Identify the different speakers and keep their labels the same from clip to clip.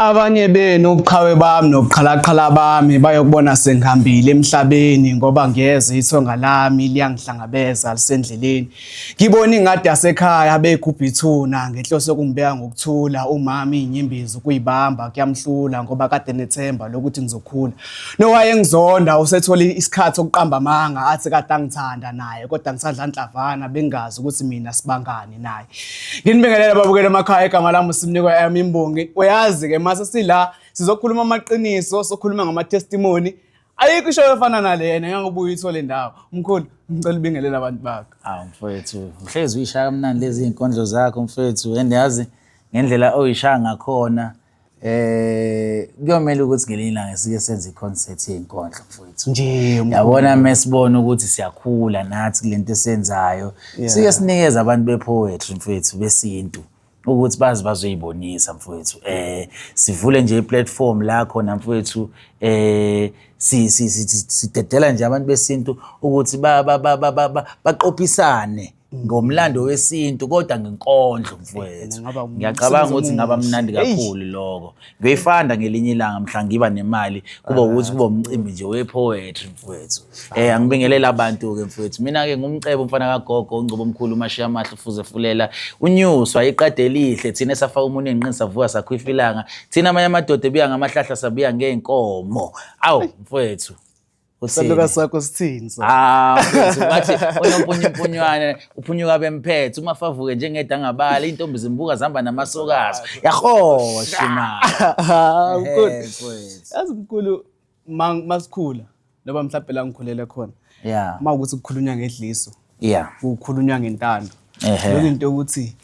Speaker 1: Abanye benu ubuqhawe bami nobuqhalaqhala bami bayokubona sengihambile emhlabeni ngoba ngiyeza ithonga lami liyangihlangabeza lisendleleni. Ngibona ingadi yasekhaya beyigubha ithuna ngenhloso yokungibeka ngokuthula umama izinyembezi ukuyibamba kuyamhlula ngoba kade nethemba lokuthi ngizokhula. Nowayengizonda usethole isikhathi sokuqamba amanga athi kade angithanda naye kodwa ngisadla nhlavana bengazi ukuthi mina sibangani naye. Nginibingelele babukele emakhaya, igama lami uSimnikwa yami imbongi. Uyazi ke mase sila sizokhuluma amaqiniso, sokhuluma ngama testimony. Ayikho ishow efana nalena, ngeke ubuye uyithole ndawo. Mkhulu, ngicela ubingelele abantu bakho.
Speaker 2: Awu mfowethu, uhlezi uyishaya kamnandi lezi iy'nkondlo zakho mfowethu, and yazi ngendlela oyishaya ngakhona. Kuyomela ukuthi ngelinye ilanga sike senze i-concert yeyinkondlo mfowethu.
Speaker 1: Nje mkhulu.
Speaker 2: Yabona mesibona ukuthi siyakhula nathi kulento esiyenzayo. Sike sinikeze abantu be-poetry mfowethu besintu ukuthi bazi bazoyibonisa mfowethu. Sivule nje i-platform la khona mfowethu, si si sidedela nje abantu besintu ukuthi ba ba ba ba baqophisane ngomlando wesintu kodwa ngenkondlo mfowethu.
Speaker 1: Kungaba
Speaker 2: Ngiyacabanga ukuthi
Speaker 1: umsebenzi
Speaker 2: ngaba
Speaker 1: omuhle.
Speaker 2: mnandi kakhulu lokho. Ngiyoyifanda ngelinye ilanga mhla ngiba nemali kuba ukuthi kuba umcimbi nje we-poetry mfowethu. Angibingelela abantu-ke mfowethu. Mina-ke ngumcebo umfana kagogo, ungcobo omkhulu, umashiya amahle, ufuze fulela, unyuswa iqade elihle, thina esafaka umunwe enqini savuka sakhwifa ilanga, thina amanye amadoda ebuya ngamahlahla sabuya ngey'nkomo. Awu mfowethu.
Speaker 1: Saluka sakho sithini so?
Speaker 2: Ah, mfethu bathi onompunyumpunywane uphunyuka bemphethe uma favuke njengedangabala intombi zimbuka zihamba namasokazi. Yahosha imali.
Speaker 1: Ah, mkhulu.
Speaker 2: Ehhe, mfowethu.
Speaker 1: Yazi mkhulu masikhula noma mhlawumbe la ngikhulele khona. Uma ukuthi kukhulunywa ngedliso. Kukhulunywa ngentando. Lokho into yokuthi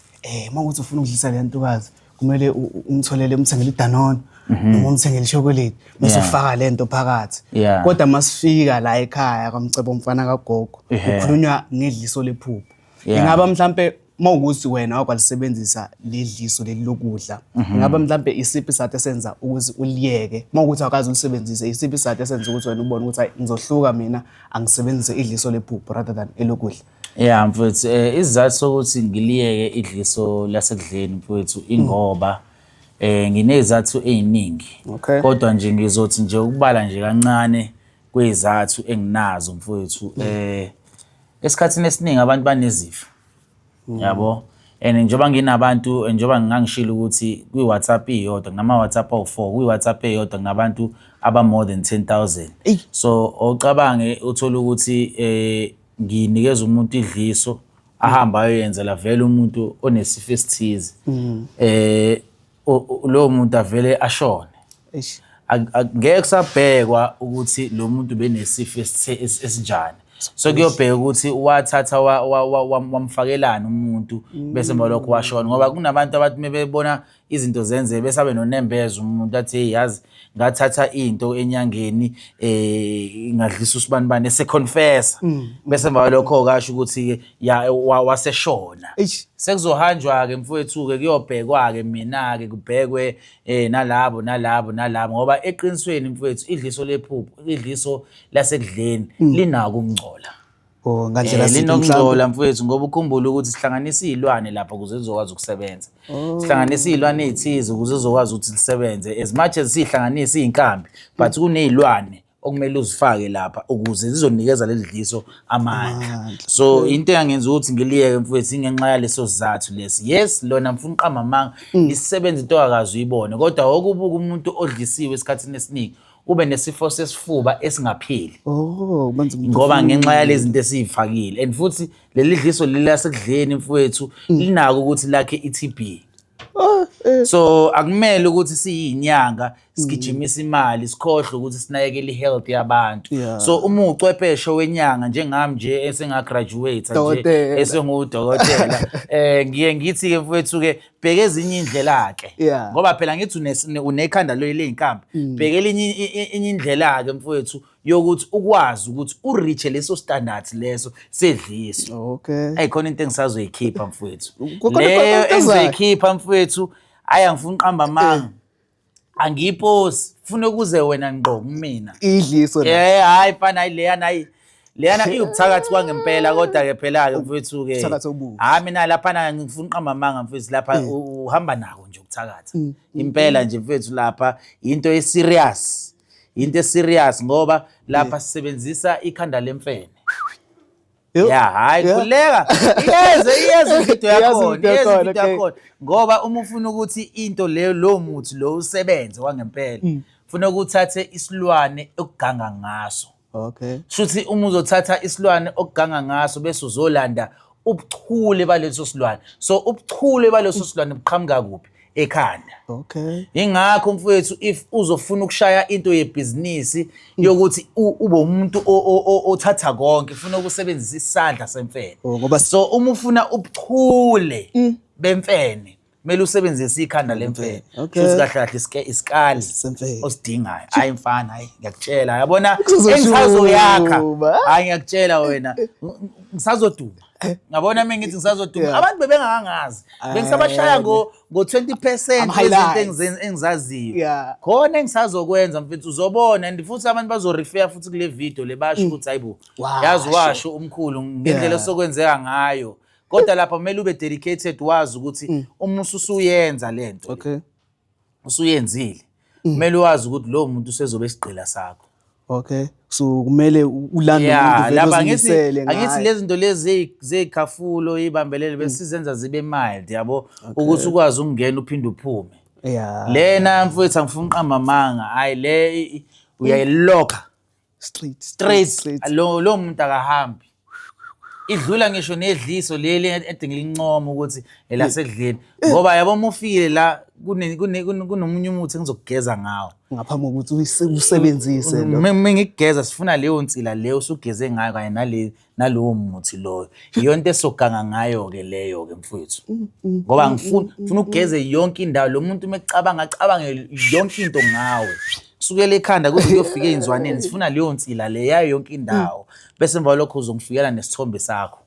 Speaker 1: uma ukuthi ufuna ukudlisa le ntokazi kumele umtholele, umthengele iDanone noma umthengele ishokoledi bese ufaka lento phakathi. Kodwa masifika la ekhaya kwaMcebo mfana kagogo kukhulunywa ngedliso lephupho. Ingaba mhlambe mawukuthi wena wakwalisebenzisa ledliso leli lokudla, ingaba mhlambe isiphi isizathu esenza ukuthi uliyeke? Mawukuthi awukaze ulisebenzise, isiphi isizathu esenza ukuthi wena ubone ukuthi hayi ngizohluka mina angisebenzise idliso lephupho rather than elokudla?
Speaker 2: Yeah mfowethu, isizathu sokuthi ngiliyeke idliso lasekudleni mfowethu ingoba nginezizathu eziningi. Kodwa nje ngizothi nje ukubala nje kancane kwezizathu enginazo mfowethu. Esikhathini esiningi abantu banezifo. Yabo? And njengoba nginabantu, njengoba ngangishilo ukuthi kwi-WhatsApp iyodwa kunama-WhatsApp awu-4, kwi-WhatsApp eyodwa kunabantu aba more than 10,000. So ocabange uthola ukuthi nginikeza umuntu idliso ahamba ayoyenzela vele umuntu onesifo esithize. Lowo muntu avele ashone. Ngeke kusabhekwa ukuthi lo muntu benesifo esinjani. So kuyobheka ukuthi wathatha wamfakelana umuntu bese emva lokho washona, ngoba kunabantu abathi mebebona izinto zenzeke bese abe nonembeza umuntu athi hey yazi ngathatha into enyangeni ngadlisa usibanibani eseconfessa bese emva lokho kasho ukuthi ya waseshona. Sekuzohanjwa ke mfowethu ke kuyobhekwa ke mina ke kubhekwe nalabo nalabo nalabo, ngoba eqinisweni mfowethu idliso lephupho, idliso lasekudleni linako ukungcola.
Speaker 1: Oh, ngandlela
Speaker 2: Linokungcola mfowethu, ngoba ukhumbule ukuthi sihlanganisa izilwane lapha ukuze zizokwazi ukusebenza. Sihlanganisa izilwane ezithize ukuze zizokwazi ukuthi zisebenze. As much as sihlanganisa izinkambi, but kunezilwane okumele uzifake lapha ukuze zizonikeza leli dliso amandla. So into engangenza ukuthi ngiliyeke mfowethu ingenxa yaleso sizathu lesi. Yes, lona mfuna uqamba amanga, lisebenza into ongakaze uyibone, kodwa okubuka umuntu odlisiwe esikhathini esiningi ube nesifo sesifuba esingapheli.
Speaker 1: Oh, benza umuntu
Speaker 2: Ngoba ngenxa yalezi zinto esizifakile. And futhi leli dliso leli lasekudleni mfowethu linako ukuthi lakhe i-TB. So akumele ukuthi siyinyanga sigijimisa imali sikhohlwe ukuthi sinakekele i-health yabantu. So uma ucwepheshe wenyanga njengami nje esengagraduate nje
Speaker 1: Dokotela.
Speaker 2: esengudokotela, ngiye ngithi ke mfowethu ke bheka ezinye indlela ke. Ngoba phela ngithi unekhanda leyinkambi. Bheka elinye enye indlela ke mfowethu yokuthi ukwazi ukuthi ureach leso standard leso sedliso. Ayi khona into engisazoyikhipha mfowethu.
Speaker 1: Kukhona
Speaker 2: Leyo
Speaker 1: into ezayo.
Speaker 2: engizoyikhipha mfowethu, ayi angifuni uqamba amanga. Angiyiposi, funa kuze wena ngqo kumina.
Speaker 1: Idliso la.
Speaker 2: Hayi mfana, hayi leyana, hayi. Leyana iwubuthakathi kwangempela kodwa-ke phela-ke mfethu-ke.
Speaker 1: Ubuthakathi obubi.
Speaker 2: Hhayi mina laphana ngifuna uqamba amanga mfethu lapha uhamba nako nje ukuthakatha. Impela nje mfethu lapha into e-serious. Into e-serious ngoba lapha sisebenzisa ikhanda lemfene. Ya hayi khuleka. Iyeze iyeze ividiyo yakhona, iyeze ividiyo yakhona. Ngoba uma ufuna ukuthi into leyo lo muthi lo usebenze kwangempela, funa ukuthathe isilwane okuganga ngaso.
Speaker 1: Okay.
Speaker 2: Shuthi uma uzothatha isilwane okuganga ngaso bese uzolanda ubuchule baleso silwane. So ubuchule baleso silwane buqhamuka kuphi? Ekhanda.
Speaker 1: Okay.
Speaker 2: Ingakho mfowethu if uzofuna ukushaya into yebhizinisi yokuthi ube umuntu othatha konke ufuna ukusebenzisa isandla semfene.
Speaker 1: Oh, ngoba
Speaker 2: so uma ufuna ubuchule bemfene kumele usebenzise ikhanda lemfene.
Speaker 1: Okay.
Speaker 2: Shuthi kahle kahle isikali
Speaker 1: Semfene.
Speaker 2: osidingayo. Hayi mfana, hayi ngiyakutshela. Yabona
Speaker 1: Kuzoshuba.
Speaker 2: engisazoyakha. Hayi ngiyakutshela wena. Ngisazoduma. Ngabona mina ngithi ngisazoduma. Abantu bebengakangazi. Bengisabashaya ngo 20%
Speaker 1: Ama-highlights.
Speaker 2: wezinto engizaziyo. Khona engisazokwenza mfethu uzobona and futhi abantu bazorefer futhi kule video le basho ukuthi hayibo.
Speaker 1: Washo.
Speaker 2: Yazi washo umkhulu ngendlela osokwenzeka ngayo. Kodwa lapha kumele ube dedicated wazi ukuthi uma usuyenza lento. Usuyenzile. Kumele wazi ukuthi lo muntu usezobe isigqila sakho.
Speaker 1: Okay. So kumele ulande umuntu vele
Speaker 2: Lapha angithi
Speaker 1: ozimisele
Speaker 2: angithi
Speaker 1: ngaye.
Speaker 2: lezi zinto lezi zeyikhafulo ibambelele besizenza zibe mild yabo ukuthi ukwazi ukungena uphinde uphume. Lena mfowethu angifuni uqamba amanga hayi le uyayilokha
Speaker 1: Straight,
Speaker 2: straight
Speaker 1: straight.
Speaker 2: Lo muntu akahambi. Idlula ngisho nedliso leli ede ngilincoma ukuthi elasedleni ngoba yabo uma ufike la kunomunye umuthi engizokugeza ngawo.
Speaker 1: Ngaphambi kokuthi usebenzise lo.
Speaker 2: Uma ngikugeza sifuna leyo nsila leyo usugeze ngayo kanye nalowo muthi loyo. Iyona into esoganga ngayo ke leyo ke mfowethu. Ngoba ngifuna ukugeze yonke indawo lo muntu uma ecabanga acabange yonke into ngawe. Kusukela ekhanda kuze kuyofika ey'nzwaneni sifuna leyo nsila le yayo yonke indawo. Bese emva lokho uzongifikela nesithombe sakho.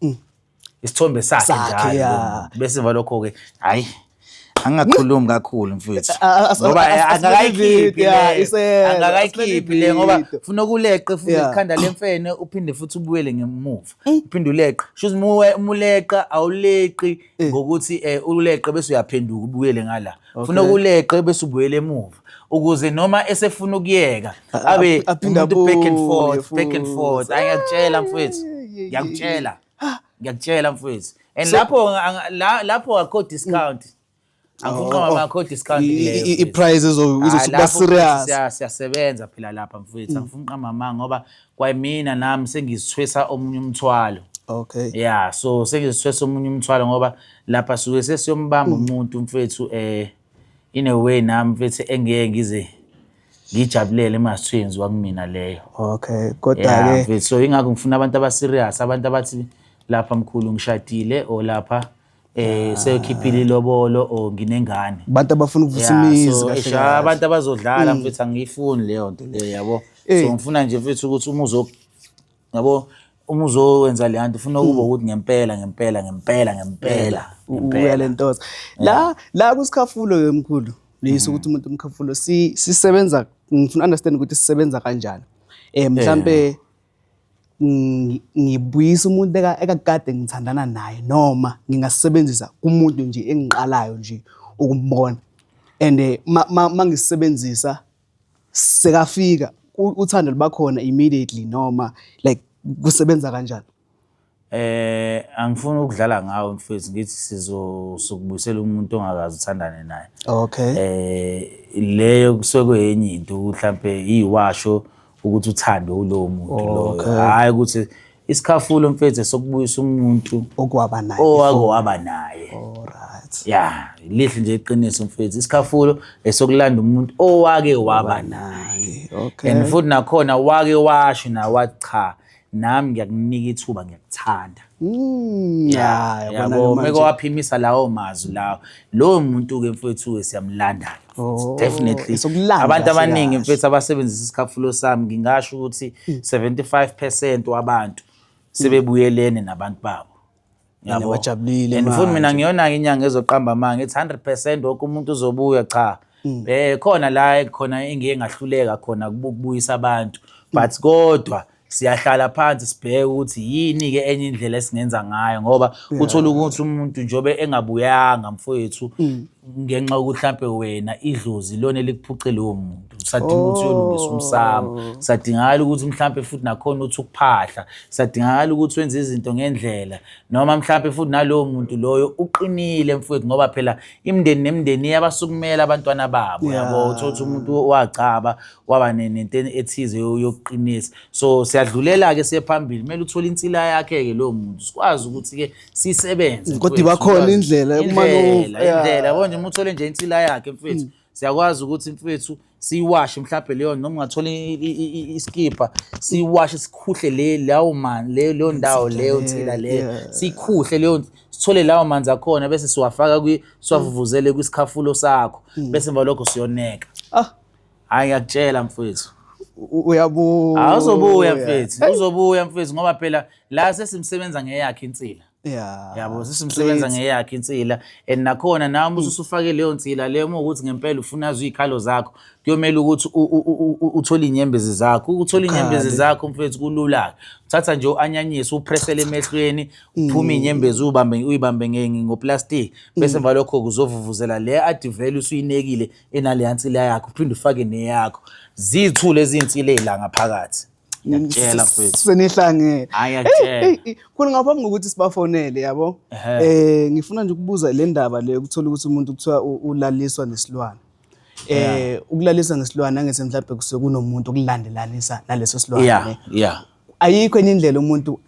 Speaker 2: Isithombe sakhe
Speaker 1: Sakhe,
Speaker 2: njalo.
Speaker 1: yeah.
Speaker 2: Bese emva lokho ke hayi angingakhulumi kakhulu mfowethu. Ngoba
Speaker 1: Asibeke
Speaker 2: angakayikhiphi
Speaker 1: ividiyo,
Speaker 2: le.
Speaker 1: iseza,
Speaker 2: Angakayikhiphi le
Speaker 1: asibeke
Speaker 2: ngoba
Speaker 1: ividiyo.
Speaker 2: ufuna ukuleqe futhi ikhanda lemfene uphinde futhi ubuyele ngemuva. Uphinde uleqe. Shuthi uma uleqa awuleqi ngokuthi uleqe bese uyaphenduka ubuyele ngala. Ufuna ukuleqe bese ubuyele emuva. Ukuze noma esefuna ukuyeka abe
Speaker 1: aphinde
Speaker 2: umuntu back and
Speaker 1: abuye
Speaker 2: forth, back and forth.
Speaker 1: futhi.
Speaker 2: Hayi ngiyakutshela mfowethu. Ngiyakutshela. Ngiyakutshela mfowethu. And lapho lapho akho discount. Angifuni uqamba akho discount kuleyo, mfowethu.
Speaker 1: I-price izosuka
Speaker 2: Lapho
Speaker 1: serious.
Speaker 2: Siyasebenza phela lapha mfowethu. Angifuni uqamba amanga ngoba kwayimina nami sengizithwesa omunye umthwalo. Yeah, so sengizithwesa omunye umthwalo ngoba lapha suke sesiyombamba umuntu mfowethu in a way nami mfethu engeke ngize ngijabulele uma sithenziwa kumina leyo.
Speaker 1: Okay, kodwa ke
Speaker 2: Mfethu, so ingakho ngifuna abantu aba serious, abantu abathi lapha mkhulu ngishadile or lapha seyokhiphile ilobolo or nginengane.
Speaker 1: Abantu abafuna ukuvusa imizi kahle kahle.
Speaker 2: Abantu abazodlala mfethu angiyifuni leyo nto leyo yabo. So ngifuna nje mfethu ukuthi uma uzo yabo uma uzowenza le nto ufuna ukuba ukuthi ngempela ngempela ngempela ngempela ngempela.
Speaker 1: Uyalentoza. La kusikhafulo ke mkhulu. Leyisa ukuthi umuntu umkhafulo sisebenza ngifuna understand ukuthi sisebenza kanjani. Mhlambe ngibuyisa umuntu ekakade ngithandana naye noma ngingasebenzisa kumuntu nje engiqalayo nje ukumbona. And mangisebenzisa sekafika uthando lubakhona immediately noma like kusebenza kanjani?
Speaker 2: Angifuni ukudlala ngawe mfethu ngithi sizokubuyisela umuntu ongakaze uthandane naye. Leyo kusuke kuyenye into mhlambe iwasho ukuthi uthande ulowo muntu loyo. Hayi ukuthi isikhafulo mfethu sokubuyisa umuntu
Speaker 1: Okwaba naye
Speaker 2: owake
Speaker 1: before.
Speaker 2: waba naye. Yeah, lihle nje iqiniso mfethu. Isikhafulo esokulanda umuntu owake waba naye. And futhi nakhona wake washo na wathi cha nami ngiyakunika ithuba ngiyakuthanda.
Speaker 1: Yabona
Speaker 2: Yabo,
Speaker 1: manje.
Speaker 2: meke waphimisa lawo mazwi lawo. Lowo muntu ke mfethu siyamlanda. Definitely.
Speaker 1: Sokulanda
Speaker 2: Abantu
Speaker 1: kahle
Speaker 2: abaningi
Speaker 1: kahle.
Speaker 2: mfethu abasebenzisa isikhafulo sami ngingasho ukuthi 75% wabantu sebebuyelene nabantu babo.
Speaker 1: And
Speaker 2: Yabo.
Speaker 1: bajabulile
Speaker 2: And futhi mina
Speaker 1: manje.
Speaker 2: ngiyona-ke inyanga ezoqamba amanga ngithi 100% wonke umuntu uzobuya cha. Khona la khona engiye ngahluleka khona ukubuyisa abantu. But kodwa Siyahlala phansi sibheke ukuthi yini-ke enye indlela esingenza ngayo, ngoba uthole ukuthi umuntu njengoba engabuyanga mfowethu ngenxa yokuthi mhlampe wena idlozi lona elikuphuce lowo muntu, usadinga ukuthi uyolungisa umsamo, sadingakala ukuthi mhlampe futhi nakhona uthi ukuphahla, sadingakala ukuthi wenze izinto ngendlela, noma mhlampe futhi nalowo muntu loyo uqinile mfowethu, ngoba phela imindeni nemindeni iyabasukumela abantwana babo, yabo. Uthole ukuthi umuntu wagcaba waba nento ethize yokuqinisa. So siyadlulela-ke siye phambili, kumele uthole insila yakhe-ke lowo muntu, sikwazi ukuthi-ke sisebenze.
Speaker 1: Kodwa iba khona indlela
Speaker 2: yokumane indlela, yabo nje uma uthole nje insila yakhe mfethu, siyakwazi ukuthi mfethu siyiwashe mhlawumbe leyo, noma ungathola iskipha siyiwashe, sikhuhle le lawo man le leyo ndawo leyo nsila leyo, siyikhuhle leyo, sithole lawo manzi akhona, bese siwafaka kwi siwavuvuzele kwisikhafulo sakho, bese emva lokho siyoneka. Hayi, ngiyakutshela mfethu.
Speaker 1: Uyabuya.
Speaker 2: Awuzobuya mfethu, uzobuya mfethu, ngoba phela la sesimsebenza ngeyakhe insila. Yabo, sesimsebenza ngeyakhe insila, and nakhona nawe uma usufake leyo nsila leyo, uma ukuthi ngempela ufuna azwe iy'khalo zakho, kuyomele ukuthi uthole iy'nyembezi zakho. Ukuthola iy'nyembezi zakho mfethu kulula-ke, uthatha nje u-anyanyise uphresele emehlweni, uphume iy'nyembezi, uyibambe uyibambe ngoplastiki, bese emva lokho kuzovuvuzela le ade vele usuyinekile enaleya nsila yakho, uphinde ufake neyakho, ziyithule ezinsila ey'la ngaphakathi. Ngiyakutshela mfethu.
Speaker 1: Senihlangene.
Speaker 2: Hayi, ngiyakutshela.
Speaker 1: Khona ngaphambi kokuthi sibafonele, yabo. Ngifuna nje ukubuza le ndaba le ukuthola ukuthi umuntu kuthiwa ulaliswa nesilwane. Ukulaliswa ngesilwane angithi mhlawumbe kusuke kunomuntu okulandelanisa naleso silwane. Ayikho enye indlela umuntu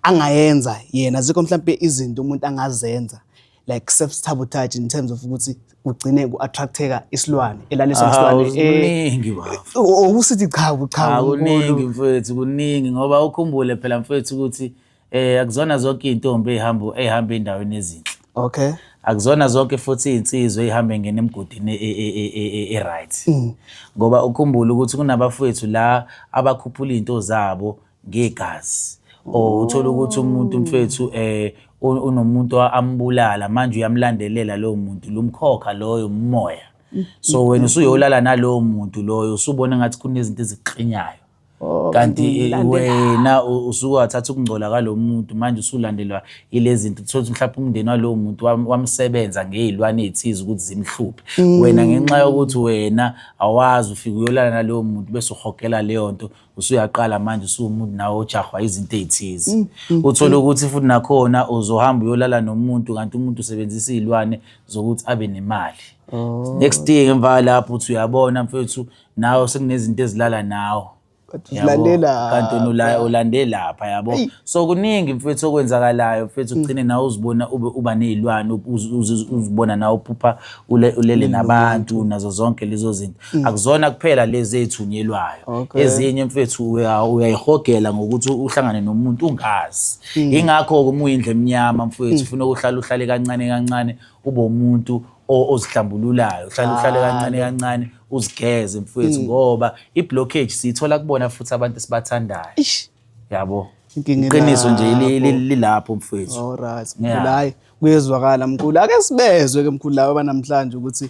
Speaker 1: angayenza yena, azikho mhlawumbe izinto umuntu angazenza like self sabotage in terms of ukuthi kugcine ku-attracteka isilwane elaliswa
Speaker 2: Hawu,
Speaker 1: isilwane
Speaker 2: kuningi baba.
Speaker 1: Okusithi cha cha.
Speaker 2: Kuningi mfethu, kuningi, ngoba ukhumbule phela mfethu ukuthi akuzona zonke iy'ntombi ey'hamba ey'ndaweni ezinhle. Akuzona zonke futhi iy'nsizwa ey'hamba engena emgodini e-right. Ngoba ukhumbule ukuthi kunabafowethu la abakhuphula iy'nto zabo ngegazi. Or uthola ukuthi umuntu mfethu unomuntu ambulala, manje uyamlandelela lowo muntu, lumkhokha loyo umoya. So wena usuyolala nalowo muntu loyo, usubona ngathi kunezinto ezikuklinyayo. Kanti wena usuke wathatha ukungcola kwalo muntu, manje usulandelwa yilezi zinto. Uthole ukuthi mhlawumbe umndeni walowo muntu wamsebenza ngey'lwane ey'thize ukuthi zimhluphe. Wena ngenxa yokuthi wena awazi, ufike uyolala nalowo muntu bese uhogela leyo nto, usuyaqala manje usuwumuntu nawe ojahwa izinto ey'thize. Uthole ukuthi futhi nakhona uzohamba uyolala nomuntu, kanti umuntu usebenzisa iy'lwane zokuthi abe nemali. Next thing emva lapho uthi uyabona mfethu, nawe sekunezinto ezilala nawe.
Speaker 1: Kanti uzilandela
Speaker 2: Kanti wena ulande lapha, yabo. So kuningi mfethu okwenzakalayo mfethu, ugcine nawe uzibona ube uba ney'lwane, uzibona nawe uphupha ulele nabantu, nazo zonke lezo zinto. Akuzona kuphela lezi ey'thunyelwayo. Ezinye mfethu uyayihogela ngokuthi uhlangane nomuntu ungazi. Ingakho-ke uma uyindlu emnyama mfethu, ufuna ukuhlala uhlale kancane kancane, ube umuntu ozihlambululayo, uhlale uhlale kancane kancane, uzigeze mfethu, ngoba i-blockage siyithola kubona futhi abantu esibathandayo. Yabo.
Speaker 1: Inkinga
Speaker 2: Iqiniso nje
Speaker 1: ilapho.
Speaker 2: Lilapho mfethu.
Speaker 1: Alright, mkhulu, hayi kuyezwakala mkhulu. Ake sibezwe ke mkhulu laba namhlanje ukuthi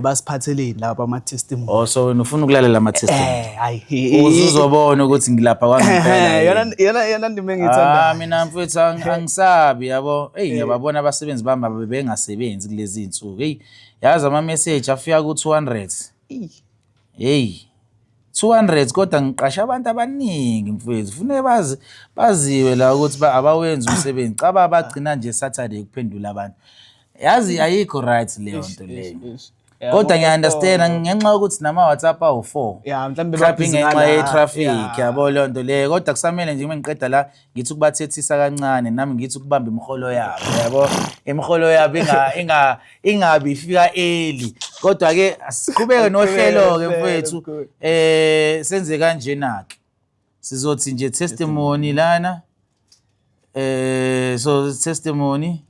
Speaker 1: basiphatheleni laba ama testimony.
Speaker 2: Oh, so wena ufuna ukulalela ama testimony.
Speaker 1: Hayi.
Speaker 2: Uzuzobona ukuthi ngilapha kwangempela.
Speaker 1: Yona ndima engiyithandayo.
Speaker 2: Ah, mina mfethu angisabi, yabo. Hey, ngiyababona abasebenzi bami bebengasebenzi kulezi insuku. Hey, yazi ama message afika ku 200. Hey, 200, kodwa ngiqasha abantu abaningi mfethu. Funeka baziwe la ukuthi abawenzi umsebenzi. Caba bagcina nje Saturday ukuphendula abantu. Yazi ayikho right leyo nto leyo. Kodwa ngiya-understand ngenxa yokuthi nama-WhatsApp awu-4.
Speaker 1: Yeah, mhlawumbe
Speaker 2: Mhlawumbe
Speaker 1: ba-busy
Speaker 2: ngenxa
Speaker 1: ngala.
Speaker 2: ye-traffic, yabo leyo nto leyo. Kodwa kusamele nje uma ngiqeda la ngithi ukubathethisa kancane, nami ngithi ukubamba imiholo yabo, yabo. Imiholo yabo ingabi ifika early. Kodwa-ke asiqhubeke nohlelo-ke mfethu.
Speaker 1: Mkhulu.
Speaker 2: Senze kanjena-ke. Sizothi nje testimony lana. So testimony.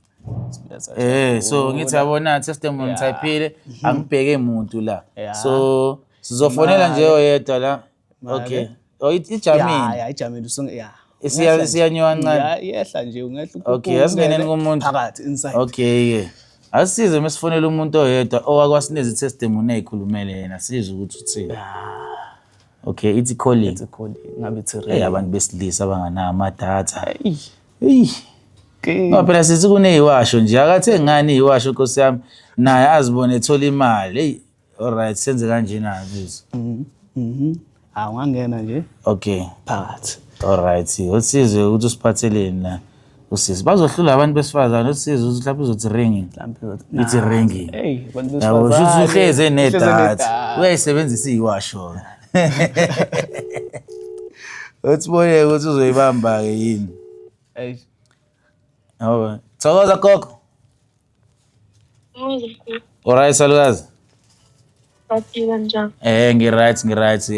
Speaker 2: So ngithi yabona testimony typeile, angibheke umuntu la. So sizofonela nje oyedwa la. Okay. Oh, ijamile.
Speaker 1: Ya, ijamile usunge ya.
Speaker 2: Isiyanyuka kancane.
Speaker 1: Ya, iyehla nje, ungehla
Speaker 2: Okay, asingeneni kumuntu.
Speaker 1: Phakathi inside.
Speaker 2: Okay ke. Asize mesifonela umuntu oyedwa owakwasinezi testimony ezikhulumele yena, sizwe ukuthi uthini. Okay, ithi calling.
Speaker 1: Ithi calling, ngabe ithi
Speaker 2: Hey,
Speaker 1: ring.
Speaker 2: abantu besilisa abanganawo amadatha.
Speaker 1: Eyi,
Speaker 2: Eyi.
Speaker 1: ke-
Speaker 2: Ngoba phela sithi kuneyiwasho nje, akathe ngani iyiwasho Nkosi yami, naye azibone ethola imali. Hey, alright, senze kanjena mfethu.
Speaker 1: Mhm. Ah, ungangena nje
Speaker 2: Okay.
Speaker 1: phakathi.
Speaker 2: Alright, uSizwe ukuthi usiphatheleni la. Usisi bazohlula abantu besifazane, uSizwe ukuthi mhlawumbe uzothi ringing.
Speaker 1: Mhlawumbe uzothi,
Speaker 2: Ithi ringing.
Speaker 1: Hey, abantu
Speaker 2: Yabo, shuthi
Speaker 1: besifazane.
Speaker 2: uhlezi enedatha.
Speaker 1: enedatha.
Speaker 2: Uyayisebenzisa iyiwasho. Uthi bone ukuthi uzoyibamba-ke yini.
Speaker 1: Hey.
Speaker 2: Yabo. Thokoza gogo. Alright salukazi.
Speaker 3: Baphila njani?
Speaker 2: Ngi-right ngi-right.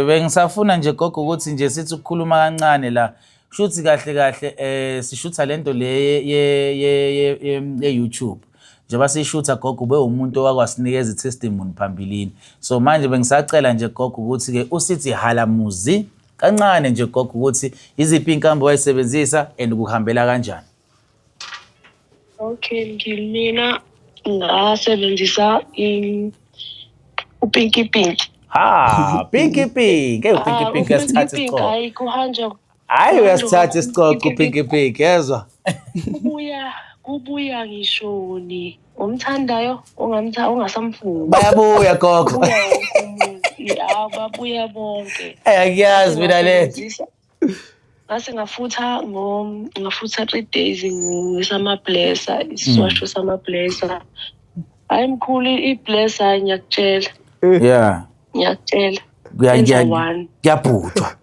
Speaker 2: Bengisafuna nje gogo ukuthi nje sithi ukukhuluma kancane la. Shuthi kahle kahle sishutha lento le ye YouTube. Njengoba siyishutha gogo ube umuntu owakwasinikeza i-testimony phambilini. So manje bengisacela nje gogo ukuthi ke usithi halamuzi kancane nje gogo ukuthi iziphi inkambo wayisebenzisa and kuhambela kanjani.
Speaker 3: Okay, ngimina ngasebenzisa uPinky Pink.
Speaker 2: Ha, Pinky Pink. Hey, uPinky
Speaker 3: Ah,
Speaker 2: Pink uyasithatha
Speaker 3: uPinky Pink,
Speaker 2: isicoco.
Speaker 3: hayi kuhanjwa
Speaker 2: Hayi uyasithatha isicoco
Speaker 3: uPinky
Speaker 2: uPinky Pink, yezwa.
Speaker 3: kubuya kubuya ngishoni omthandayo ongamtha ongasamfuni.
Speaker 2: Bayabuya gogo.
Speaker 3: Kubuya wonke umuntu. Ya, babuya bonke.
Speaker 2: Eh angiyazi mina le.
Speaker 3: Ngase ngafutha ngo ngafutha 3 days ngisama-blesser, isiwasho sama-blesser. Hayi mkhulu i-blesser ngiyakutshela,
Speaker 2: Yeah.
Speaker 3: ngiyakutshela.
Speaker 2: Kuya
Speaker 3: Yenza
Speaker 2: kuya
Speaker 3: one.
Speaker 2: kuyabhujwa.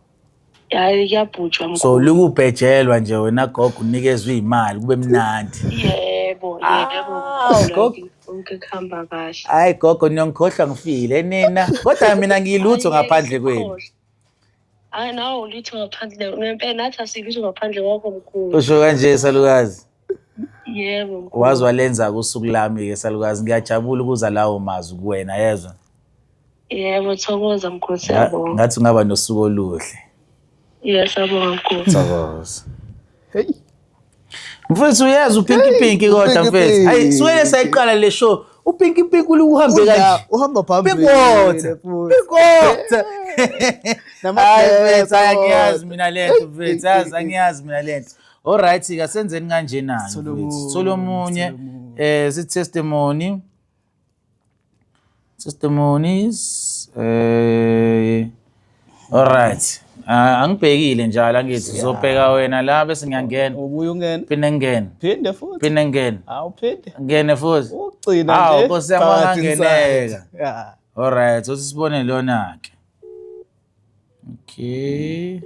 Speaker 3: Hayi kuyabhujwa mkhulu.
Speaker 2: So likubhejelwa nje wena gogo unikezwe imali kube mnandi.
Speaker 3: Yebo, yebo.
Speaker 2: Ah,
Speaker 3: mkhulu,
Speaker 2: gogo.
Speaker 3: Konke kuhamba kahle.
Speaker 2: Hayi gogo niyongikhohlwa ngifile nina. Kodwa mina ngiyilutho
Speaker 3: Hayi,
Speaker 2: ngaphandle kwenu.
Speaker 3: ngikhohlwa. Hayi nawe ulutho ngaphandle ngempela nathi asilutho ngaphandle kwakho mkhulu.
Speaker 2: Usho kanje salukazi.
Speaker 3: Yebo mkhulu.
Speaker 2: Wazi walenza usuku lami ke salukazi. Ngiyajabula ukuza lawo mazwi kuwena yezwa.
Speaker 3: Yebo, thokoza mkhulu siyabonga.
Speaker 2: Ngathi ungaba nosuku oluhle.
Speaker 3: Yebo, siyabonga mkhulu.
Speaker 2: Thokoza.
Speaker 1: Hey.
Speaker 2: Mfethu uyeza uPinky Pink kodwa
Speaker 4: uPinky
Speaker 2: mfethu. Hayi
Speaker 4: Pink.
Speaker 2: suke sayiqala le show. uPinky Pink uhambe kanje.
Speaker 4: Uhamba phambili.
Speaker 2: Pink water.
Speaker 4: futhi.
Speaker 2: Pink water.
Speaker 4: Nama-bless
Speaker 2: Hayi mfethu hayi angiyazi
Speaker 4: kodwa.
Speaker 2: mina lento mfethu. Yazi angiyazi mina lento. Alright ke asenzeni kanjena
Speaker 1: Sithole
Speaker 2: mfethu.
Speaker 1: omunye,
Speaker 2: Sithole omunye
Speaker 1: sithole omunye.
Speaker 2: si testimony. Testimonies Alright. Ah, angibhekile njalo angithi uzobheka wena la bese ngiyangena.
Speaker 1: Ubuye ungene.
Speaker 2: Phinde ngene.
Speaker 1: Phinde futhi.
Speaker 2: Phinde ngene.
Speaker 1: Awuphinde.
Speaker 2: Ngene futhi.
Speaker 1: Ugcina
Speaker 2: Hawu,
Speaker 1: nje.
Speaker 2: Nkosi yami,
Speaker 4: Phakathi
Speaker 2: wangangeneka.
Speaker 4: inside.
Speaker 1: Yeah.
Speaker 2: Alright, uthi sibone lona ke. Okay.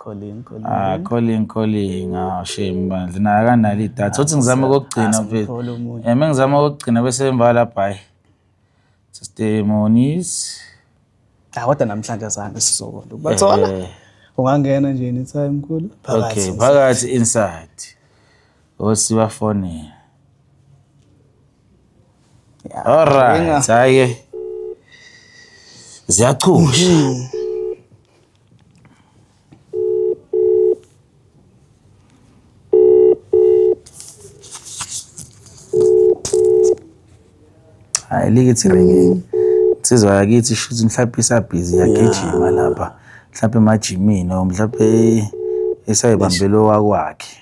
Speaker 1: Calling, calling.
Speaker 2: Ah, calling calling. Ah, shame bandla. Naye akanalo idatha. Uthi ngizame kokugcina mfethu.
Speaker 1: Asimthole omunye.
Speaker 2: Eh, mengizama kokugcina bese emva lapha hayi. Testimonies.
Speaker 1: Ah, kodwa namhlanje azange sizokona ukubathola.
Speaker 2: Eh,
Speaker 1: Ungangena nje anytime mkhulu.
Speaker 2: Okay, phakathi inside. Osibafonela.
Speaker 1: Yeah.
Speaker 2: Alright, hayi. Ziyachusha. Hayi likithi ringeni. Insizwa yakithi shuthi mhlawumbe isabhizi iyagijima lapha. Mhlawumbe emajimini or mhlawumbe esayibambele owakwakhe.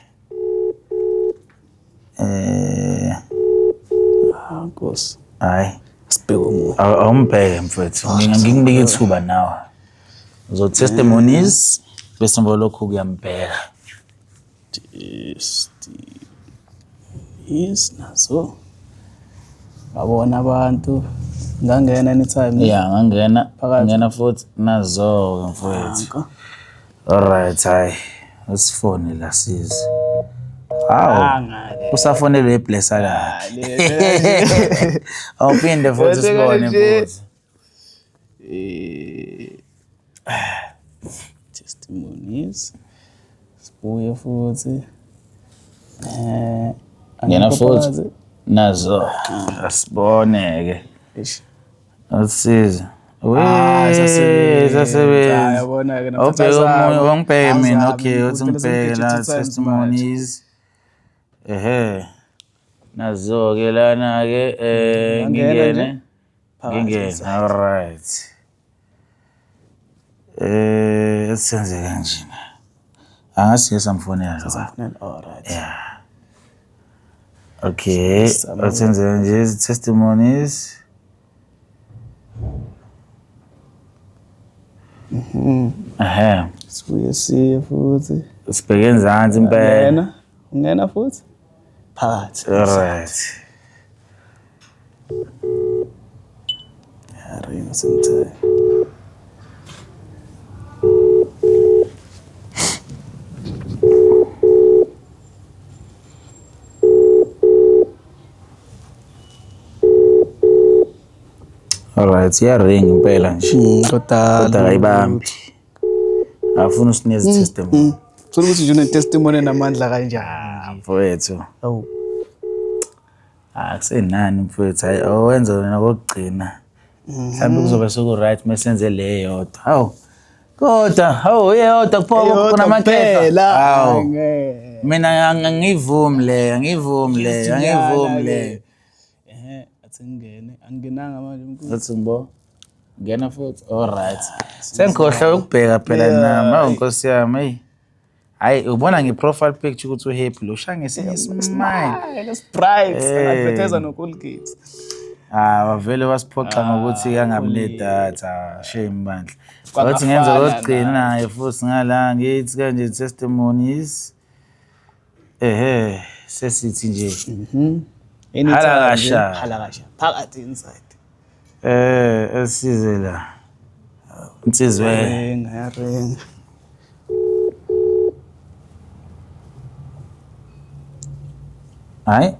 Speaker 1: Ah, Nkosi.
Speaker 2: Hayi.
Speaker 1: Sibheke omunye.
Speaker 2: Awumbheke mfethu. Ngingakunike ithuba nawe. Uzo testimonies bese emva lokho kuyambheka.
Speaker 1: Yes, nazo. Babona abantu. Ngangena anytime.
Speaker 2: Yeah, ngangena
Speaker 1: Phakathi.
Speaker 2: ngena futhi nazo mfethu.
Speaker 1: Nanko.
Speaker 2: Alright, hayi. Usifone la size. Hawu.
Speaker 1: Angale.
Speaker 2: Usafonele iblesser lakhe.
Speaker 1: Le-
Speaker 2: Awuphinde futhi
Speaker 1: Yenzeka
Speaker 2: sibone
Speaker 1: nje.
Speaker 2: futhi.
Speaker 1: Testimonies. Sibuye futhi.
Speaker 2: Ngena
Speaker 1: Angikho
Speaker 2: futhi.
Speaker 1: phakathi.
Speaker 2: Nazo. Asibone ke.
Speaker 1: Eish.
Speaker 2: Asize.
Speaker 1: Ah, isasebenza.
Speaker 2: Isasebenza.
Speaker 1: Ah, yabona-ke namhlanje
Speaker 2: Awubheke
Speaker 1: azami.
Speaker 2: omunye, awungibheke mina,
Speaker 1: Azami,
Speaker 2: okay, uthi
Speaker 1: phela
Speaker 2: ngibheke la
Speaker 1: sengigije two times manje.
Speaker 2: testimonies. Ehhe. Nazo-ke lana-ke
Speaker 1: Ngangena nje.
Speaker 2: ngingene.
Speaker 1: Phakathi
Speaker 2: Ngingene.
Speaker 1: inside.
Speaker 2: All right. Esenze kanjena. Angasiye samfonela lo.
Speaker 1: All right.
Speaker 2: Yeah. Okay, asenze kanje testimonies. Ehhe,
Speaker 1: Sibuye siye futhi.
Speaker 2: sibheke enzansi impela.
Speaker 1: Ngena. Ungena futhi. Phakathi.
Speaker 2: Alright.
Speaker 1: Yaringa sometime.
Speaker 2: Alright, iyaringa impela nje.
Speaker 1: Kodwa
Speaker 2: Kodwa akayibambi. Afuna usinikeze testimony.
Speaker 1: Thola ukuthi nje une-testimony namandla kanjani.
Speaker 2: Mfowethu.
Speaker 1: Awu.
Speaker 2: Akusenani mfowethu, hayi awenza wena kokugcina. Mhlawumbe kuzoba seku-right uma senze le yodwa. Hawu. Kodwa, hawu iyodwa kuphela khona amakhefa. Hawu. Mina angivumi leyo, angivumi leyo, angivumi leyo.
Speaker 1: Ehhe, athi ngingene. Angingenanga manje mkhulu.
Speaker 2: Athi ngibo. Ngena futhi. All right. Sengikhohlwe ukubheka phela nami. Hawu Nkosi yami, hey. Hayi ubona nge-profile picture ukuthi uhappy lo ushaya ngesinye ismile.
Speaker 1: Hayi, that's bright.
Speaker 2: Eh.
Speaker 1: Advertise no-Colgate.
Speaker 2: Ah, wavele wasiphoxa ngokuthi angabi nedatha. Shame bandla. Wathi ngenza
Speaker 1: Kwangafana
Speaker 2: kokugcina naye futhi ngala ngithi kanje testimonies. Ehhe, sesithi nje.
Speaker 1: Anytime
Speaker 2: Halakasha.
Speaker 1: nje, Halakasha. Phakathi inside.
Speaker 2: Esize la. Insizwe.
Speaker 1: Ringa, yaringa.
Speaker 2: Hayi.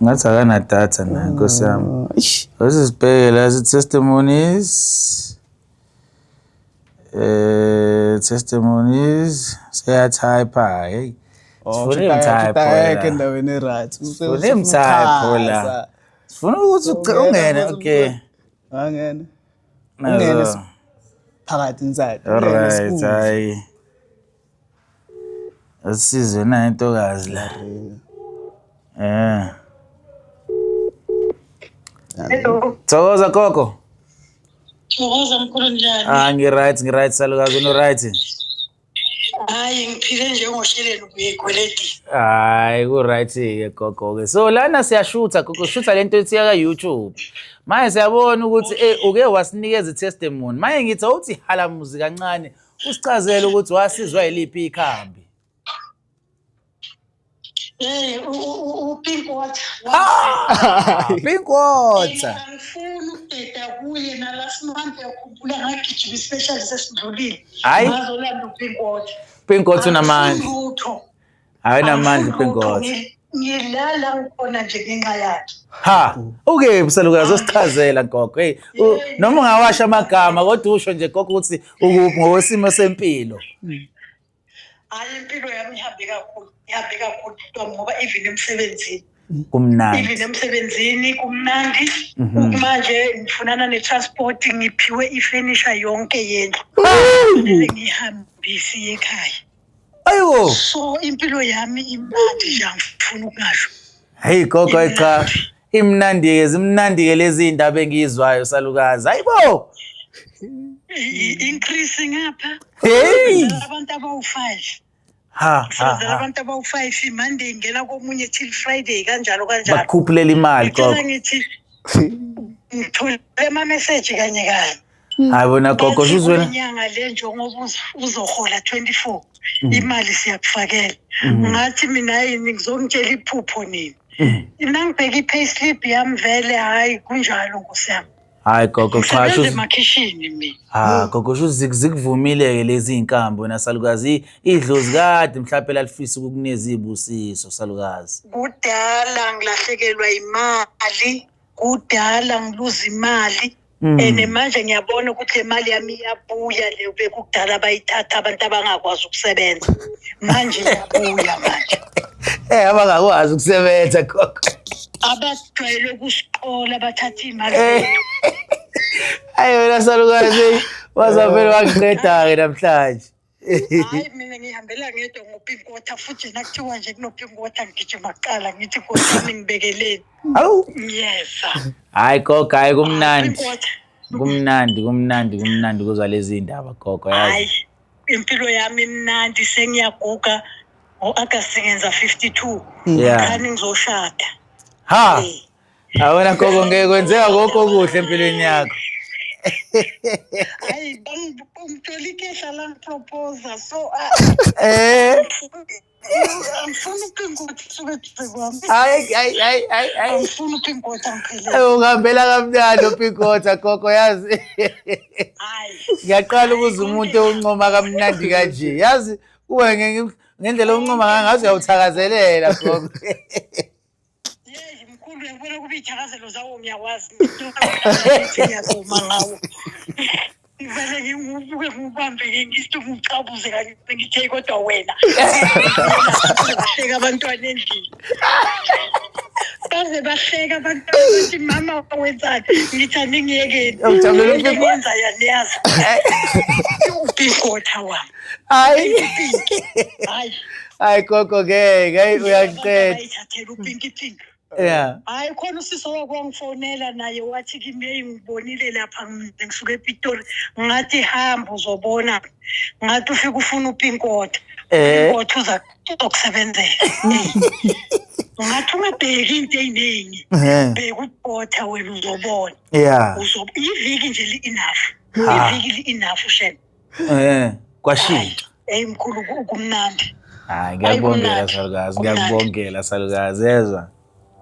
Speaker 2: Ngathi akanadatha naye Nkosi yami.
Speaker 1: Oh, Eish.
Speaker 2: Asisibheke la sithi testimonies. Testimonies seyatype hey.
Speaker 1: Oh,
Speaker 2: Sifuna imtype
Speaker 1: ayekho
Speaker 2: la.
Speaker 1: endaweni e-right.
Speaker 2: Sifuna imtype la. Sifuna ukuthi ungene okay.
Speaker 1: Angene. Ungene
Speaker 2: Nazo.
Speaker 1: phakathi inside. Ungene
Speaker 2: Alright,
Speaker 1: sikhulu.
Speaker 2: hayi. Asizwe nayo intokazi la. Eh.
Speaker 3: Hello.
Speaker 2: Thokoza gogo.
Speaker 3: Thokoza mkhulu njani?
Speaker 2: Ah ngi-right, ngi-right salukazi uno right.
Speaker 3: Hayi ngiphile njengosheleni ubuye egweletini.
Speaker 2: Hayi ku-right ke gogo ke. So lana siyashutha gogo, shutha lento ethi yaka YouTube. Manje siyabona ukuthi uke wasinikeza i-testimony. Manje ngithi awuthi halamuzi kancane usichazele ukuthi wasizwa yiliphi ikhambi.
Speaker 3: Hey, u-pink water.
Speaker 2: Ah, pink water.
Speaker 3: Angifuni ukudeda kuye na last month uyakhumbula ngagijima i-special sesidlulile.
Speaker 2: Hayi.
Speaker 3: Ngazolanda u-pink water.
Speaker 2: Pink water unamandla.
Speaker 3: Angifuni lutho.
Speaker 2: Hayi unamandla
Speaker 3: Angifuni
Speaker 2: pink
Speaker 3: lutho.
Speaker 2: water.
Speaker 3: Ngilala ngikhona nje ngenxa yakhe.
Speaker 2: Ha, ukephi salukazi osichazela gogo. Hey, noma ungawasha amagama kodwa usho nje gogo ukuthi ukuphi ngokwesimo sempilo.
Speaker 3: Hayi impilo yami ihambe kakhulu, ihambe kakhulu bhuti wami, ngoba even emsebenzini.
Speaker 2: Kumnandi.
Speaker 3: Even emsebenzini kumnandi. Manje ngifunana ne-transport ngiphiwe ifenisha yonke yendlu. Kumele ngihambise iye ekhaya.
Speaker 2: Ayiwo.
Speaker 3: So impilo yami imnandi nje angifuni ukungasho.
Speaker 2: Hey gogo hayi cha. Imnandi ke, zimnandi ke lezi indaba engiyizwayo salukazi. Hayibo.
Speaker 3: Increase ngapha.
Speaker 2: Hey.
Speaker 3: Abantu abawu-5.
Speaker 2: Ha ha.
Speaker 3: Ngisebenzela
Speaker 2: ha.
Speaker 3: abantu abawu-5 Monday ngena komunye till Friday kanjalo kanjalo.
Speaker 2: Bakukhuphulela imali
Speaker 3: Ngicela
Speaker 2: gogo.
Speaker 3: ngithi ngithole ama-message kanye kanye.
Speaker 2: Hayi bona gogo
Speaker 3: Bathi
Speaker 2: shuthi wena.
Speaker 3: kule nyanga le njengoba uzohola 24 imali siyakufakela. Ngathi mina yini ngizongitshela iphupho nini. Nangibheka i-payslip yami vele hayi kunjalo nkosi yami.
Speaker 2: Hayi gogo cha
Speaker 3: Ngisebenza
Speaker 2: shuthi.
Speaker 3: emakhishini mina.
Speaker 2: Ah gogo shuthi zikuvumile ke lezi inkambo wena salukazi. Idlozi kade mhlawumbe lalifisa ukukunikeza izibusiso salukazi.
Speaker 3: Kudala ngilahlekelwa imali, kudala ngiluza imali. And manje ngiyabona ukuthi le mali yami iyabuya le bekudala bayithatha abantu abangakwazi ukusebenza. Manje iyabuya manje.
Speaker 2: Abangakwazi ukusebenza gogo.
Speaker 3: Abajwayele ukusiqola bathatha iy'mali zethu.
Speaker 2: Hayi wena salukazi wazavele wangiqeda ke namhlanje.
Speaker 3: Hayi mina ngihambela ngedwa ngo-pink water futhi nakuthiwa nje kuno-pink water ngigijima kuqala ngithi nkosi yami ngibekeleni.
Speaker 2: Hawu.
Speaker 3: Ngiyeza.
Speaker 2: Hayi gogo hayi kumnandi.
Speaker 3: Pink water.
Speaker 2: Kumnandi, kumnandi, kumnandi kuzwa lezi ndaba gogo yazi.
Speaker 3: Hayi, impilo yami imnandi, sengiyaguga. Ngo-Agasti ngenza 52.
Speaker 2: Yeah.
Speaker 3: Khani ngizoshada.
Speaker 2: Ha. Awona gogo, ngeke kwenzeka kokho okuhle empilweni yakho.
Speaker 3: Hayi, ungithola ikhehla langiproposa, so angifuni uPinkotha suke eduze kwami.
Speaker 2: Hayi hayi hayi hayi hayi.
Speaker 3: Angifuni uPinkotha ngiphelele.
Speaker 2: Ungihambela kamnandi uPinkotha gogo yazi.
Speaker 3: Hayi.
Speaker 2: Ngiyaqala ukuza umuntu oncoma kamnandi kanje. Yazi uwe ngendlela oncoma ngayo ngazi uyawuthakazelela gogo.
Speaker 3: Yeyi mkhulu, uyabona kuba iy'thakazelo zawo ngiyakwazi. Ngiyazoma ngawo. Ngivele ngiwubuke ngiwubambe ngithi ngiwucabuze kanye ngithi hey kodwa wena. Bahleka abantwana endlini. Baze bahleka abantwana bathi mama wenzani? Ngithi aningiyekeni.
Speaker 2: Ujabulela
Speaker 3: Into
Speaker 2: uPinkotha.
Speaker 3: engiyenzayo aniyazi. UPinkotha wami.
Speaker 2: Hayi.
Speaker 3: Upinki. Hayi.
Speaker 2: Hayi gogo ngeke, hayi uyangiqeda.
Speaker 3: Bayithathela upinki pink.
Speaker 2: Yeah.
Speaker 3: Hayi, khona usisi owake wangifonela naye wathi kimi, heyi ngibonile lapha ngisuke ePitori, ngathi hamba uzobona, ngathi ufike ufuna uPinkotha. Upinkotha uza uzokusebenzela. Ngathi ungabheki into ey'ningi, bheka uPinkotha wena uzobona. Iviki nje li-enough. Iviki li-enough shem.
Speaker 2: Kwashintsha.
Speaker 3: Eyi mkhulu, kumnandi.
Speaker 2: Hayi ngiyakubongela
Speaker 3: kumnandi.
Speaker 2: salukazi,
Speaker 3: Kumnandi.
Speaker 2: ngiyakubongela salukazi, yezwa.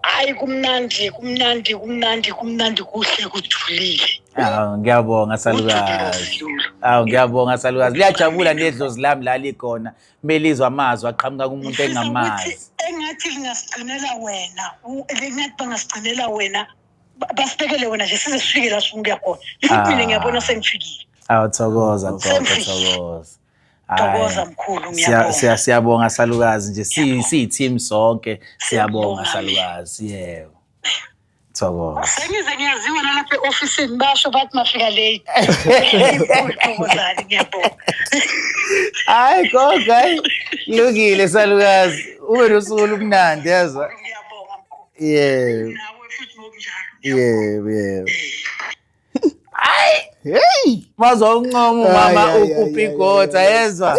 Speaker 3: Hayi kumnandi, kumnandi, kumnandi, kumnandi, kuhle kujulile.
Speaker 2: Awu ngiyabonga salukazi. Awu ngiyabonga salukazi. Liyajabula nedlozi lami la likhona. Melizwa amazwi aqhamuka kumuntu
Speaker 3: Ngifisa ukuthi
Speaker 2: engamazi.
Speaker 3: engathi lingasigcinela wena, engathi bangasigcinela wena, basibekele wena nje size sifike la sifuna ukuya khona. Futhi mina ngiyabona sengifikile.
Speaker 2: Awu thokoza gogo,
Speaker 3: Sengifikile.
Speaker 2: thokoza.
Speaker 3: Thokoza
Speaker 2: Hhayi.
Speaker 3: mkhulu, ngiyabonga.
Speaker 2: Siyabonga salukazi nje, siyi-team sonke, siyabonga
Speaker 3: Siyabonga.
Speaker 2: salukazi, yebo. Thokoza.
Speaker 3: Sengize ngiyaziwa nalapha e-ofisini, basho bathi mafika late. Thokozani, ngiyabonga.
Speaker 2: Hayi gogo, hayi. Kulungile salukazi. Ube nosuku olumnandi yezwa.
Speaker 3: Ngiyabonga mkhulu.
Speaker 2: Yebo.
Speaker 3: Nawe futhi ngokunjalo.
Speaker 2: Yebo, yebo.
Speaker 4: Hey!
Speaker 2: Mazwa uncoma umama
Speaker 4: Ay, ay, ay,
Speaker 2: uPinkotha
Speaker 4: ay, ay, ay.
Speaker 2: yezwa.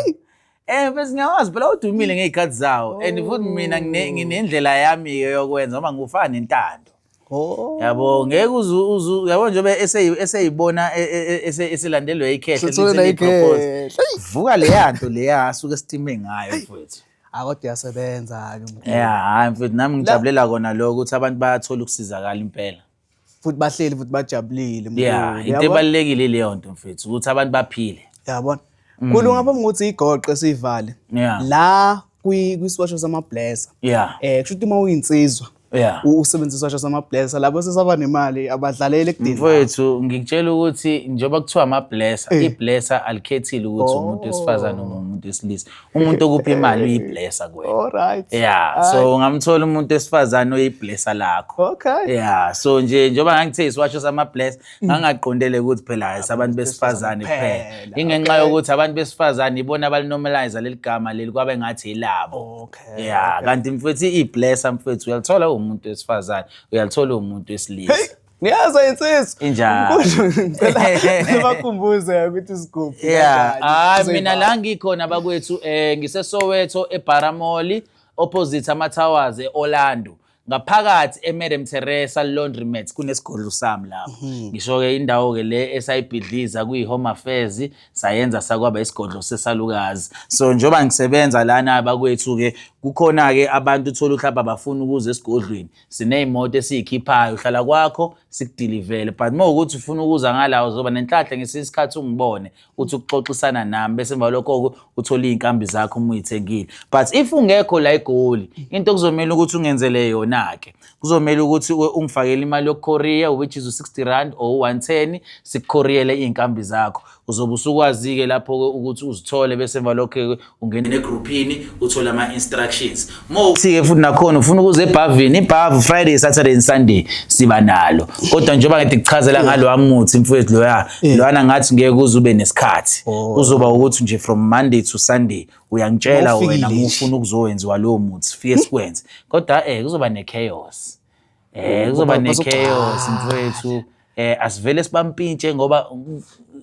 Speaker 2: Bese ngiyawazi phela udumile ngey'khathi zawo and futhi mina nginendlela yami yokwenza noma ngufana nentando.
Speaker 4: Oh.
Speaker 2: Yabo ngeke uzu yabo njengoba eseyibona eselandelwe ikhehla
Speaker 4: Sethole
Speaker 2: lithi li-propose.
Speaker 4: ikhehla.
Speaker 2: Vuka leya nto leya asuke sitime ngayo mfowethu.
Speaker 1: Kodwa iyasebenza-ke mkhulu.
Speaker 2: Yeah, hayi mfowethu nami ngijabulela kona lokho ukuthi abantu bayathola ukusizakala impela.
Speaker 1: Futhi bahleli futhi bajabulile mkhulu.
Speaker 2: Yeah, into
Speaker 1: Uyabona?
Speaker 2: ebalulekile leyo nto mfowethu ukuthi abantu baphile.
Speaker 1: Yabona. Mkhulu, ngaphambi kokuthi igoqe siyivale. La kwisiwasho samablesser. Kusho ukuthi uma uyinsizwa usebenzisa isiwasho samablesser labo sesaba nemali abadlaleli ekudeni.
Speaker 2: Mfowethu ngikutshela ukuthi njengoba kuthiwa ama-blesser, i-blesser alikhethile ukuthi umuntu wesifazane noma umuntu wesilisa. Umuntu okupha imali uyi-blesser kuwena.
Speaker 1: Alright.
Speaker 2: Yeah, so ungamthola umuntu wesifazane oyi-blesser lakho. Yeah, so nje njengoba ngangithe isiwasho sama-blesser, ngangaqondele ukuthi phela hayi sabantu besifazane kuphela.
Speaker 1: Kuphela,
Speaker 2: Ingenxa yokuthi abantu besifazane ibona abalinormalize leli gama leli kwabe ngathi ilabo. Yeah, kanti mfowethu i-blesser mfowethu uyalithola umuntu wesifazane, uyalithola umuntu wesilisa.
Speaker 1: Niyazi insizwa.
Speaker 2: Injalo.
Speaker 1: Mkhulu, ngicela bakhumbuze ukuthi sigubhi.
Speaker 2: Yeah,
Speaker 1: kanjani.
Speaker 2: hayi mina la ngikhona bakwethu, ngiseSoweto eBaramoli opposite ama Towers eOrlando. Ngaphakathi eMadam Teresa Laundromat kunesigodlo sami lapho. Ngisho ke indawo ke le esayibhidliza kuyi Home Affairs sayenza sakwaba isigodlo sesalukazi. So njengoba ngisebenza lana bakwethu ke kukhona ke abantu uthola mhlawumbe abafuna ukuza esigodlweni. Sineyimoto esiyikhiphayo, uhlala kwakho sikudelivele. But uma ukuthi ufuna ukuza ngala uzoba nenhlanhla ngesinye isikhathi ungibone uthi ukuxoxisana nami, bese emva lokho uthole iy'nkambi zakho uma uyithengile. But if ungekho la eGoli, into okuzomela ukuthi ungenzele yona-ke, kuzomela ukuthi ungifakele imali yokukhoriya, which is u-60 rand or u-110, sikukhoriyele iy'nkambi zakho. Uzobe usukwazi-ke lapho-ke ukuthi uzithole, bese emva lokho-ke ungene egruphini uthole ama-instructions. Uma uthi-ke futhi nakhona ufuna ukuza ebhavini, ibhavu Friday, Saturday and Sunday siba nalo. Kodwa njengoba ngithi kuchazela ngalowa muthi mfowethu loya, loyana ngathi ngeke uze ube nesikhathi. Kuzoba ukuthi nje from Monday to Sunday uyangitshela
Speaker 1: Mawufikile
Speaker 2: wena uma
Speaker 1: nje.
Speaker 2: ufuna ukuzowenziwa lowo muthi, sifike sikwenze. Kodwa kuzoba ne-chaos. Kuzoba ne-chaos mfowethu. Asivele sibampintshe ngoba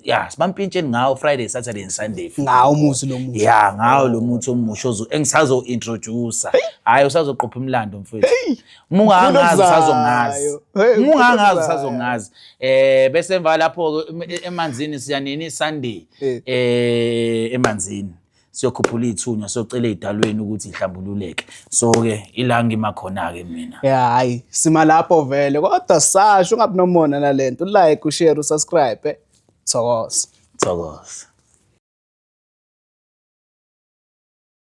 Speaker 2: ya sibampintsheni ngawo Friday, Saturday and Sunday.
Speaker 1: Ngawo umuzi lo muzi.
Speaker 2: Ya, ngawo lo muthi omusha engisazo introduce. Hayi, usazoqopha umlando mfowethu. Uma ungangazi usazongazi. Uma ungangazi usazongazi. Bese emva lapho emanzini siya nini Sunday. Emanzini. Siyokhuphula iy'thunywa, siyocela ey'dalweni ukuthi ihlambululeke. So-ke ila ngima khona-ke mina.
Speaker 1: Ya, hayi, sima lapho vele kodwa sasho ungabi nomona nalento. Like, ushare, usubscribe. Thokoza.
Speaker 2: Thokoza.